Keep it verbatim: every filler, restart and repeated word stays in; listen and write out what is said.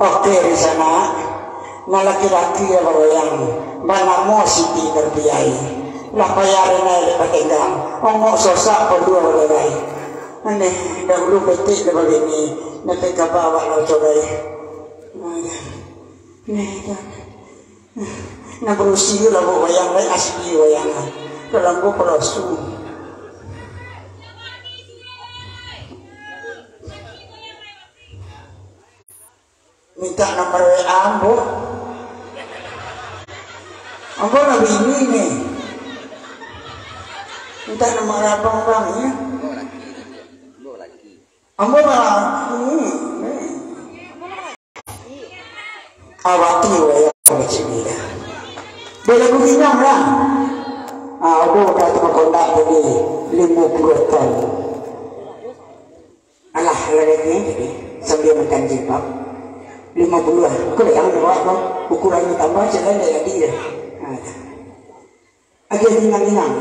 Oke, di sana. Nan laki-laki lah bagoyang, banamo Siti Nurbiai. Lah payah rinai dek batenggang, ongok sosak paduah balagai. Aneh, dahulu betik lah bagini, nan teh kaba awak lah cobai. Neh, nah, barusi lah bagoyang, lai asli goyang lah. Dalam gua palasu. Mintak nomor W A ambo. Ambo lah bini ni. Mintak nomor abang, bang, ya. Ambo lah, hmm, hmm. Awak tu wayang macam ni dah. Dia lagu minang lah. Ah, aduh, dah tu kondak tadi lima puluh ton. Alah, alah, dia ni tadi sambil makan jilbab. Lima puluh lah. Aku dah yang buat kau. Ukuran ni tambah, jalan dah jadi dah. Ha, dah. Agiah ringan-ringan.